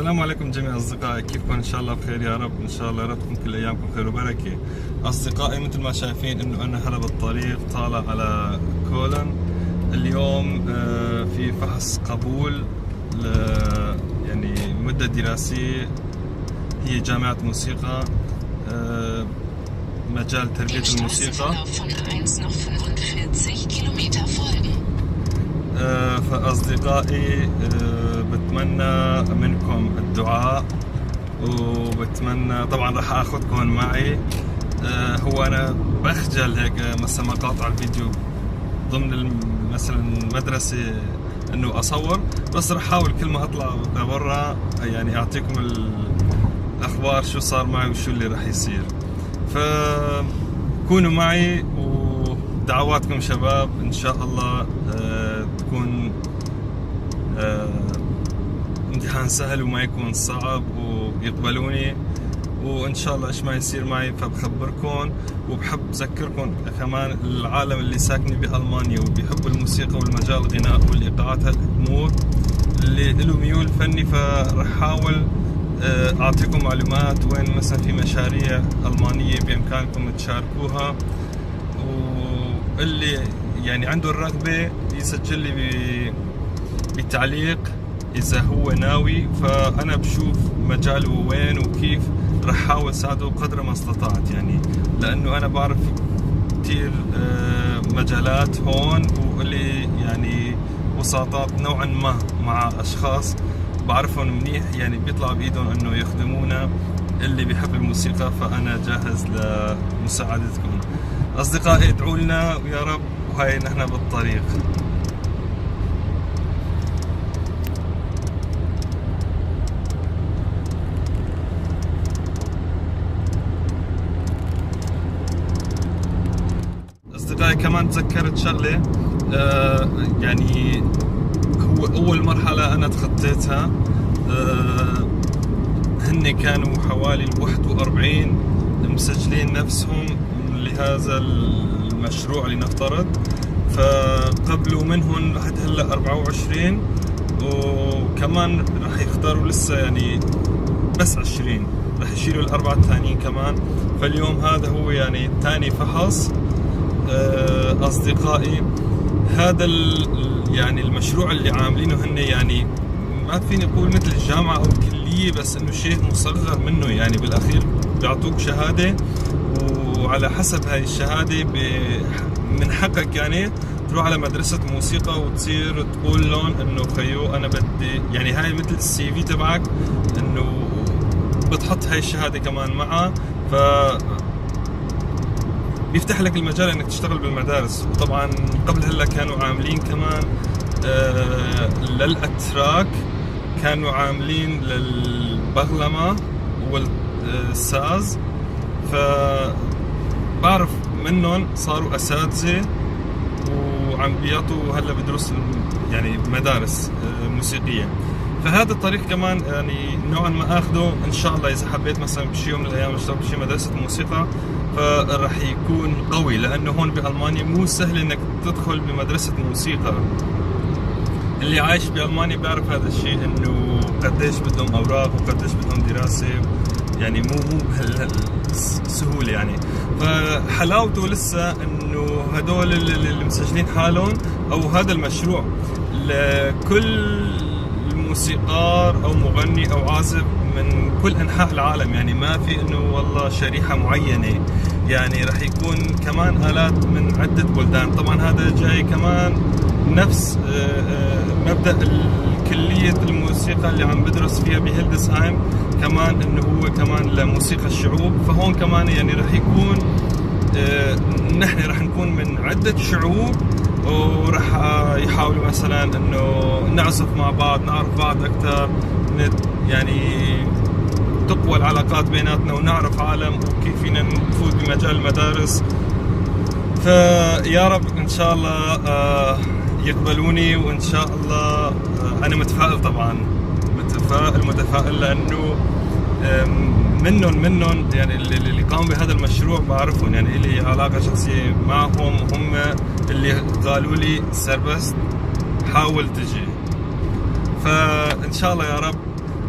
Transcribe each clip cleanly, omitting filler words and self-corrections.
السلام عليكم جميع أصدقائي، كيفكم؟ إن شاء الله بخير يا رب. إن شاء الله يا رب تكون كل أيامكم خير وبركة. أصدقائي مثل ما شايفين إنه أنا هلا بالطريق طالع على كولن. اليوم في فحص قبول يعني مدة دراسية، هي جامعة موسيقى، مجال تربية Dem الموسيقى. Straßenverlauf von A1 noch 45 Kilometer folgen. فأصدقائي بتمنى منكم الدعاء، وبتمنى طبعا راح اخذكم معي. هو انا بخجل هيك مثلا مقاطع الفيديو ضمن مثلا مدرسة انه اصور، بس راح احاول كل ما اطلع لبرا يعني اعطيكم الاخبار شو صار معي وشو اللي راح يصير. فكونوا معي ودعواتكم شباب، ان شاء الله تكون امتحان سهل وما يكون صعب ويقبلوني، وان شاء الله ايش ما يصير معي فبخبركم. وبحب اذكركم كمان العالم اللي ساكنه بالمانيا وبيحبوا الموسيقى والمجال الغناء والايقاعات هالامور، اللي له ميول فني، فرح احاول اعطيكم معلومات وين مثلا في مشاريع المانيه بامكانكم تشاركوها، واللي يعني عنده الرغبه يسجل لي بتعليق اذا هو ناوي، فانا بشوف مجاله وين وكيف رح احاول ساعده قدر ما استطعت، يعني لانه انا بعرف كثير مجالات هون، واللي يعني وساطات نوعا ما مع اشخاص بعرفهم منيح، يعني بيطلع بايدهم انه يخدمونا. اللي بيحب الموسيقى فانا جاهز لمساعدتكم اصدقائي، ادعوا لنا ويا رب. وهي نحن بالطريق. أصدقائي كمان تذكرت شغلة، يعني هو أول مرحلة أنا تخطيتها، هن كانوا حوالي 41 مسجلين نفسهم لهذا المشروع لنفترض، فقبلوا منهم لحد هلا 24، وكمان رح يختاروا لسه يعني بس 20، رح يشيلوا الأربعة الثانيين كمان. فاليوم هذا هو يعني ثاني فحص. أصدقائي هذا يعني المشروع اللي عاملينه هن، يعني ما فيني أقول مثل الجامعة أو الكلية، بس إنه شيء مصغر منه، يعني بالأخير بيعطوك شهادة، وعلى حسب هاي الشهادة من حقك يعني تروح على مدرسة موسيقى وتصير تقول لهم إنه خيو أنا بدي، يعني هاي مثل السي في تبعك، إنه بتحط هاي الشهادة كمان معها، ف بيفتح لك المجال انك تشتغل بالمدارس. وطبعا قبل هلا كانوا عاملين كمان للاتراك، كانوا عاملين للبغلمة والساز، فبعرف منهم صاروا اساتذة وعم بيعطوا هلا بدروس يعني مدارس موسيقية. فهذا الطريق كمان يعني نوعا ما اخذه ان شاء الله، اذا حبيت مثلا بشي يوم من الايام اشتغل بشي مدرسة موسيقى فرح يكون قوي، لانه هون بالمانيا مو سهل انك تدخل بمدرسة موسيقى. اللي عايش بالمانيا بيعرف هذا الشيء، انه قديش بدهم اوراق وقديش بدهم دراسة، يعني مو بهالسهولة يعني. فحلاوته لسه انه هدول اللي مسجلين حالهم او هذا المشروع لكل موسيقار او مغني او عازف من كل انحاء العالم، يعني ما في انه والله شريحة معينة، يعني رح يكون كمان آلات من عدة بلدان. طبعا هذا جاي كمان نفس مبدأ كلية الموسيقى اللي عم بدرس فيها بهيلدسهايم، كمان انه هو كمان لموسيقى الشعوب. فهون كمان يعني رح يكون نحن رح نكون من عدة شعوب، ورح يحاولوا مثلا انه نعزف مع بعض، نعرف بعض اكثر، يعني تقوى العلاقات بيناتنا ونعرف عالم وكيف فينا نفوت بمجال المدارس. فيا رب ان شاء الله يقبلوني، وان شاء الله انا متفائل، طبعا متفائل لانه منهم يعني اللي قاموا بهذا المشروع بعرفهم، يعني لي علاقة شخصية معهم، وهم اللي قالوا لي سربست حاول تجي. فإن شاء الله يا رب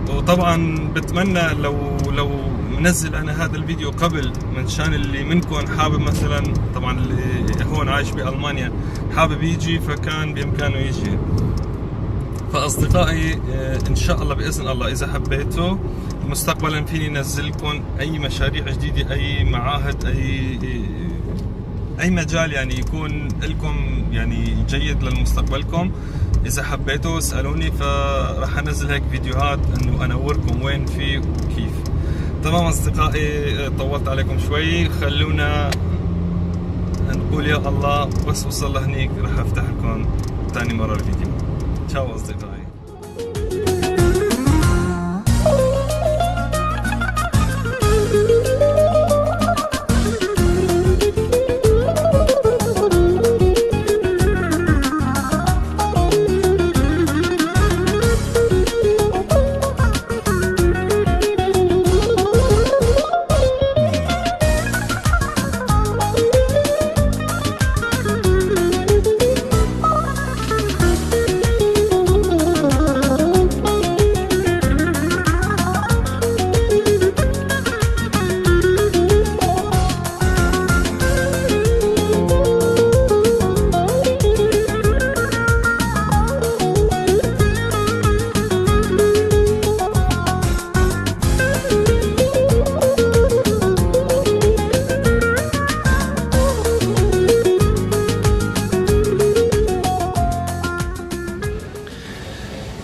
وطبعا بتمنى لو منزل انا هذا الفيديو قبل، من شان اللي منكم حابب مثلا، طبعا اللي هون عايش بالمانيا حابب يجي، فكان بامكانه يجي. فاصدقائي ان شاء الله باذن الله اذا حبيتوا مستقبلا فيني انزل لكم اي مشاريع جديده، اي معاهد، اي مجال يعني يكون لكم يعني جيد لمستقبلكم. اذا حبيتوا اسالوني، فراح انزل هيك فيديوهات انه انوركم وين في وكيف. تمام اصدقائي، طولت عليكم شوي، خلونا نقول يا الله، بس وصل لهنيك راح افتح لكم ثاني مره الفيديو. تشاو اصدقائي.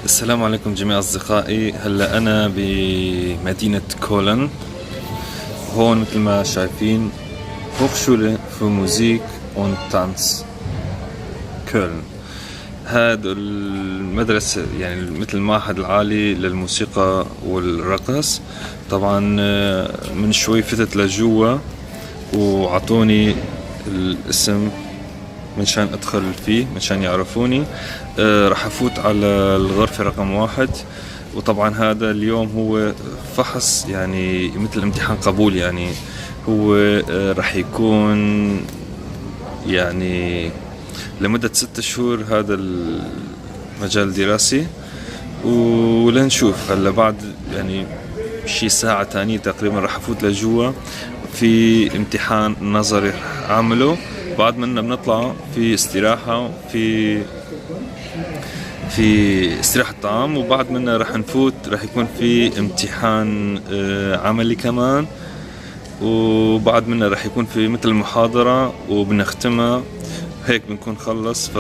السلام عليكم جميع أصدقائي. هلأ أنا بمدينة كولن، هون مثل ما شايفين Hochschule für Musik und Tanz Köln. هذا المدرسة يعني مثل المعهد العالي للموسيقى والرقص. طبعا من شوي فتت لجوا وعطوني الاسم منشان ادخل فيه، منشان يعرفوني. راح افوت على الغرفة رقم 1. وطبعا هذا اليوم هو فحص، يعني مثل امتحان قبول، يعني هو راح يكون يعني لمدة 6 شهور هذا المجال الدراسي. ولنشوف هلا بعد يعني شي ساعة تانية تقريبا راح افوت لجوا في امتحان نظري راح اعمله. بعد منا بنطلع في استراحة، في استراحة طعام، وبعد منا رح نفوت رح يكون في امتحان عملي كمان، وبعد منا رح يكون في مثل محاضرة وبنختمها، هيك بنكون خلص. ف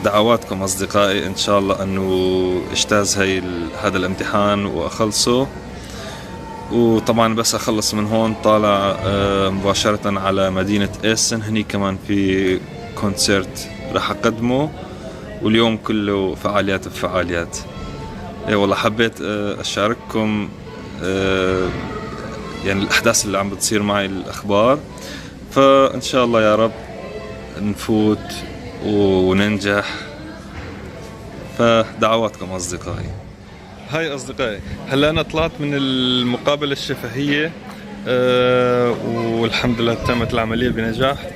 دعواتكم أصدقائي إن شاء الله أنه اجتاز هذا الامتحان وأخلصه. وطبعا بس أخلص من هون طالع مباشرة على مدينة إيسن، هني كمان في concert رح أقدمه، واليوم كله فعاليات بفعاليات. اي والله حبيت أشارككم يعني الأحداث اللي عم بتصير معي، الأخبار. فإن شاء الله يا رب نفوت وننجح، فدعواتكم أصدقائي. هاي أصدقائي، هلا أنا طلعت من المقابلة الشفهية، والحمد لله تمت العملية بنجاح،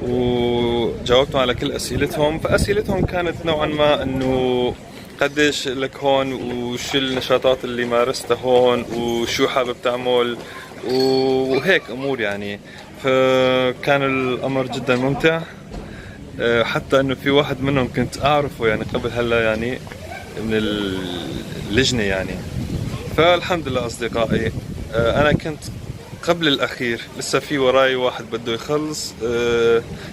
وجاوبتهم على كل أسئلتهم. فأسئلتهم كانت نوعا ما إنه قديش لك هون، وشو النشاطات اللي مارستها هون، وشو حابب تعمل، وهيك أمور يعني. فكان الأمر جدا ممتع، حتى إنه في واحد منهم كنت أعرفه يعني قبل هلا، يعني من اللجنة يعني. فالحمد لله أصدقائي، أنا كنت قبل الأخير، لسه في وراي واحد بده يخلص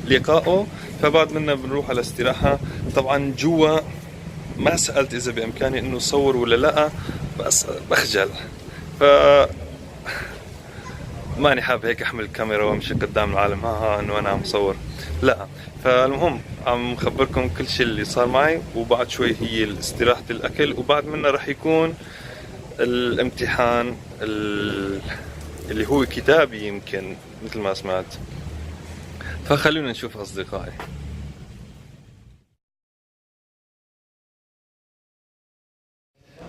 لقائه، فبعد منا بنروح على استراحة. طبعا جوا ما سألت إذا بإمكاني إنه صور ولا لا، بس بخجل، ف ماني حاب هيك أحمل الكاميرا وأمشي قدام العالم ها إنه أنا عم صور، لا. فالمهم عم خبركم كل شيء اللي صار معي، وبعد شوي هي استراحة الأكل، وبعد منا رح يكون الامتحان اللي هو كتابي يمكن مثل ما سمعت. فخلونا نشوف أصدقائي.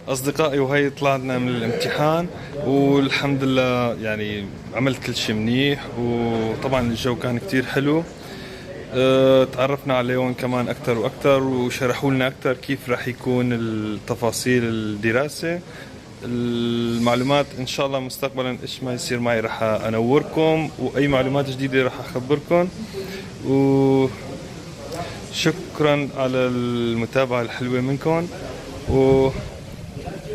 أصدقائي وهي طلعنا من الامتحان، والحمد لله يعني عملت كل شيء منيح، وطبعا الجو كان كتير حلو. تعرفنا عليهم كمان اكثر واكثر، وشرحوا لنا اكثر كيف راح يكون التفاصيل الدراسة المعلومات. ان شاء الله مستقبلا ايش ما يصير معي راح انوركم، واي معلومات جديدة راح اخبركم. و شكرا على المتابعة الحلوة منكم، و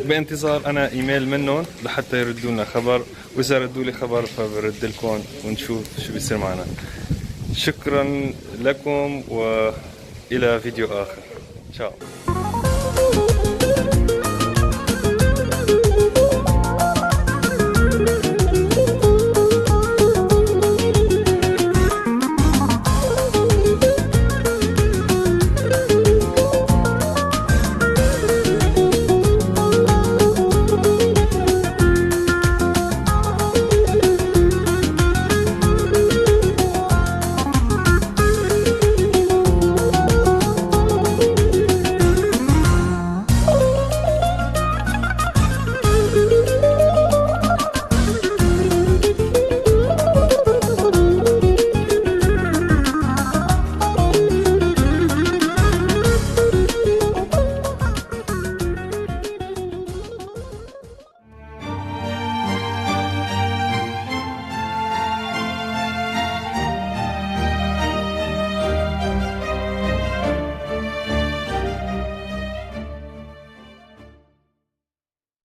بانتظار انا ايميل منهم لحتى يردوا لنا خبر، واذا ردوا لي خبر فبرد لكم ونشوف شو بيصير معنا. شكرا لكم والى فيديو اخر، تشاو.